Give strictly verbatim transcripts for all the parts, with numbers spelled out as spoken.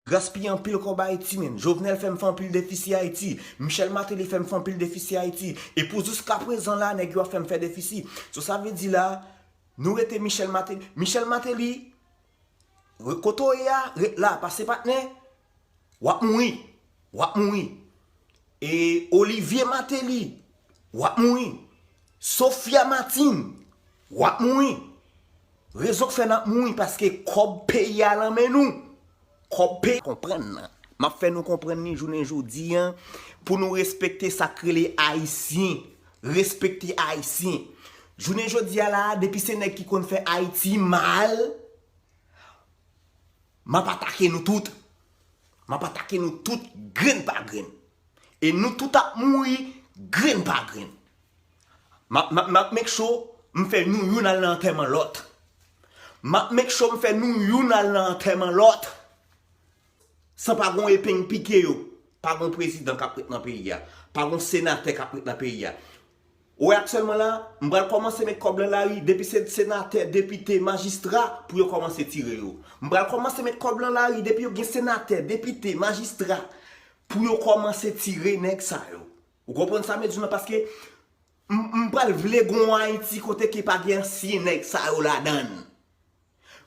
Gaspiye anpil kòb Ayiti, men. Jovenel fè m fè anpil defisi Ayiti. Michel Martelly fè m fè anpil defisi Ayiti. E pou jiska prezan la, nèg yo ap fè m fè defisi. So, sa vle di la, nou rete Michel Martelly. Michel Martelly, re- kote w ye a, ret la, pase patnè. W ap mouri. W ap mouri. E Olivier Martelly, w ap mouri. Sophia Martine, w ap mouri. Rezon k fè n ap mouri, paske kòb peyi a nan men nou. Kòb peyi, konprann nan. M ap fè nou konprann li jounen jodi a, pou nou respekte sa k rele Ayisyen. Respekte Ayisyen. Jounen jodi a la, depi se nèg ki konn fè Ayiti mal, m ap atake nou tout. M ap atake nou tout, grenn pa grenn. E nou tout ap mouri, grenn pa grenn. M ap, m ap, m ap make sure m fè nou youn al nan antèman lòt. M ap make sure m fè nou youn al nan antèman lòt. San pa gon epeng pike yo. Pa gon prezidan k ap ret nan peyi a. Pa gon senatè k ap ret nan peyi a. Ou wè aktyèlman la, m pral kòmanse met kòb lan lari, depi se senatè, depite, majistra, pou yo kòmanse tire yo. M pral kòmanse met kòb lan lari, depi yo gen senatè, depite, majistra, pou yo kòmanse tire nèg sa yo. Ou konprann sa m di w lan? Paske m, m pral vle gon Ayiti kote ke pa gen ansyen nèg sa yo ladan l.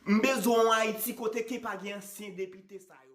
M bezwen yon Ayiti kote ke pa gen ansyen depite sa yo.